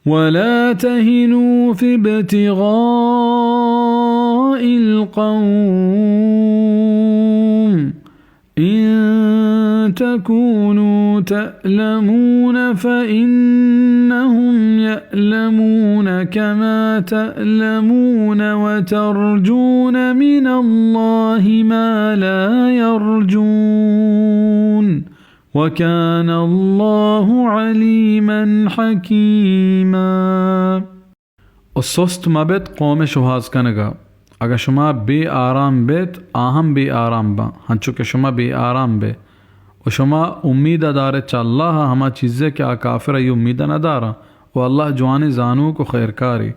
ولا تهنوا في ابتغاء القوم إن تكونوا تألمون فإنهم يألمون كما تألمون وترجون من الله ما لا يرجون وكان الله عليما حكيما. و سست مبت قوم شوہاز کنگا. اگاں شما بے آرام بیت، آ ہم بے آرام باں، ہنچو کہ شما بے آرام بے. و شما امید دارت چہ اللہ ء ہما چیزے کہ آ کافر ای امید نہ داراں. و اللہ جوانیں زانوک و خیرکارے.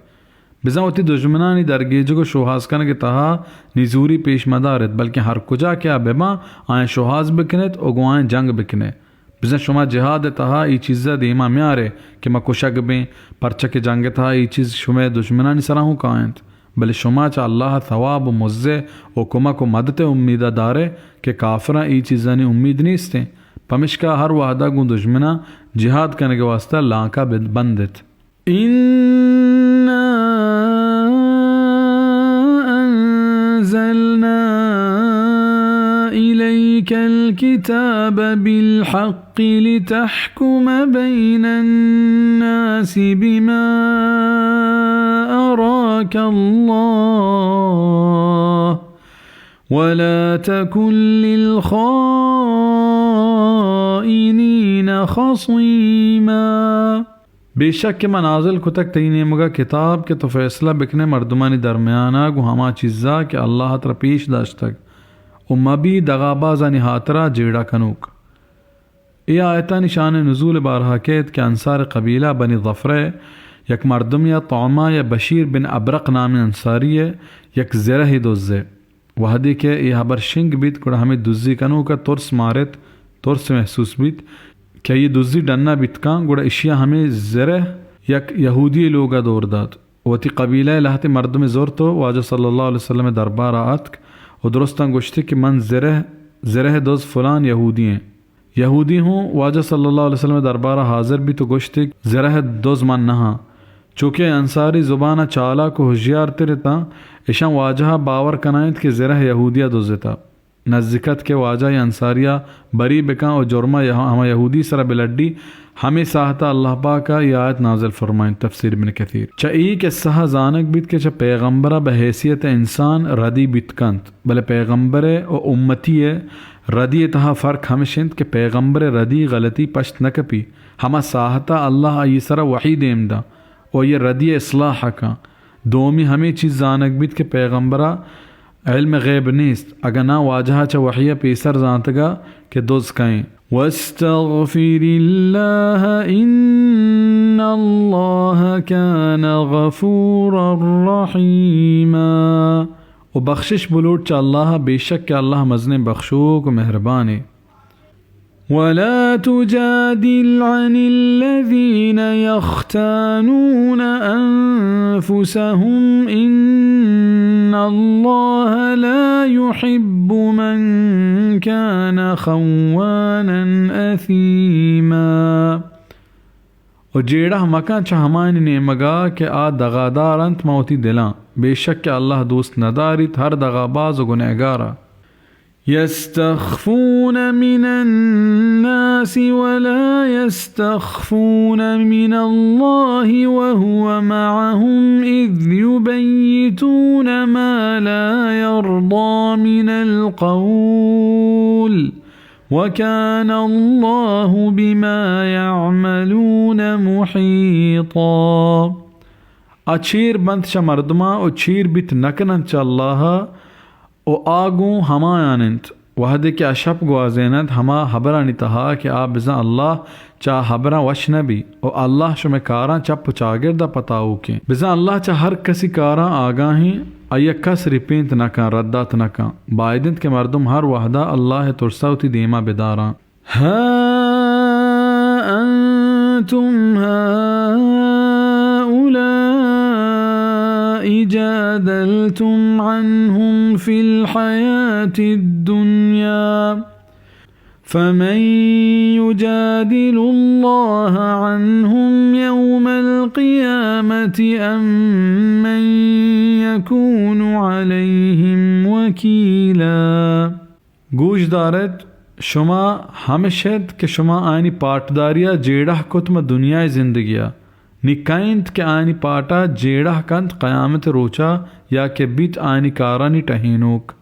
بزاں وتی دژمنانی درگیجگ و شوہاز کنگ ء تہا نزوری پیش مدارت، بلکیں ہر کجا کہ آ بباں، آیاں شوہاز بکنت و گوں آیاں جنگ بکنت. بزاں شما جہاد ء تہا اے چیز ء دیما میارے کہ ما کشگ بیں، پرچا کہ جنگ ء تہا اے چیز شمئے دژمنانی سرا ہوں کاینت، بلے شما چہ اللہ ء ثواب و مزے و کمک و مدت ء امیدا دارے کہ کافراں اے چیزانی امید نیستیں. پمشکا ہر وہدا گوں دژمناں جہاد کنگ ء واسطہ لانکا بند ات. إنا أنزلنا إليك الكتاب بالحق لتحكم بين الناس بما أراك الله ولا تكن للخائنين خصيما. بے شک کہ ما نازل کتگ تئی نیمگا کتاب کہ تو فیصلہ بکنے مردمانی درمیانا گوں ہما چیزا کہ اللہ ترا پیش داشتگ، و مبی دغابازانی ہاترا جیڑہ کنوک. اے آیتانی شان نزول بارہا کیت کہ انصار قبیلہ بنی ظفرہ یک مردمے ء طعمہ یا بشیر بن ابرق نامیں انصاری ء یک زرہ دزے. وہدے کہ اے ہبر شنگ بیت، گڑا ہمے دزی کنوک ء ترس مارت، ترس محسوس بیت کہ اے دزی ڈنا بیت کن، گڑا اشیا ہمے زرہ یک یہودی لوگ ء دور دات. وتی قبیلہ ء لہتے مردم زرت و واجہ صلی اللہ علیہ وسلم ء دربار ء اتک و درستاں گوشتی کہ من زرہ، زرہ دز فلان یہودی ایں. یہودی ہوں واجہ صلی اللہ علیہ وسلم ء دربار ء حاضر بیت و گوشتی، زرہ دز من نہ آں. چوکہ انصاری زبان ء چالاک و ہژیار تر اتاں، اشاں واجہ ء باور کنائینت کہ زرہ یہودی ء دزتا. نزیک ات کہ واجہ ء انصاری ء بری بکن و جرم ء ہما یہودی سرا بلڈی. ہمے ساہت ء اللہ پاک ء اے آیت نازل فرمائینت. تفسیر ابن کثیر. چہ اے قصہ ء زانگ بیت کہ چہ پیغمبر ء بہ حیثیت انسان ردی بیت کنت، بلے پیغمبر ء و امتی ء ردی ء تہا فرق ہمش انت کہ پیغمبر ء ردی غلطی پشت نہ کپی، ہما ساہت ء اللہ آئی سرا وحی دیم داں و آئی ء ردی ء اصلاح کن. دومی ہمے چیز زانگ بیت کہ پیغمبر ء علم غیب نیست، اگاں ناں واجہ ء چہ وحی ء پیسر زانتگ ء کہ دز کئے. واستغفر الله إن الله كان غفورا رحيما. و بخشش بلوٹ چہ اللہ ء، بے شک کہ اللہ مزنیں بخشوک و مہربانے. ولا تجادل عن الذين يختانون أنفسهم إن الله لا يحب من كان خوانا أثيما. و جیڑہ مکن چہ ہمایانی نیمگا کہ آ دغادار انت ماں وتی دلاں، بے شک کہ اللہ دوست نداریت ہر دغاباز و گنہگارا. يستخفون من الناس ولا يستخفون من الله وهو معهم إذ يبيتون ما لا يرضى من القول وكان الله بما يعملون محيطا. آ چیر بنت چہ مردماں و چیر بیت نکننت چہ اللہ ء، و آ گوں ہمایان انت، وہدے کہ آ شپ گوازیننت ہما ہبرانی تہا کہ آ بزاں اللہ چہ آ ہبراں وش نہ بی، و اللہ شمئے کاراں چپ و چاگرد ء پتاؤکیں. بزاں اللہ چہ ہر کسی کاراں آگاہیں، آئی ء کس رپینت نہ کن، رد دات نہ کن. باید انت کہ مردم ہر وہدا اللہ ء ترسا وتی دیما بداراں. ها أنتم هؤلاء جادلتم عنهم في الحياة الدنيا فمن يجادل الله عنهم يوم القيامة أم من يكون عليهم وكيلا؟ گوش دارت، شما ہمش ات کہ شما آیانی پاٹداریا جیڑہ کت مہ دنیائے زندگیا، نی کئے انت کہ آیانی پاٹا جیڑہ کنت قیامت روچا، یا کہ بیت آیانی کارانی ٹہینوک؟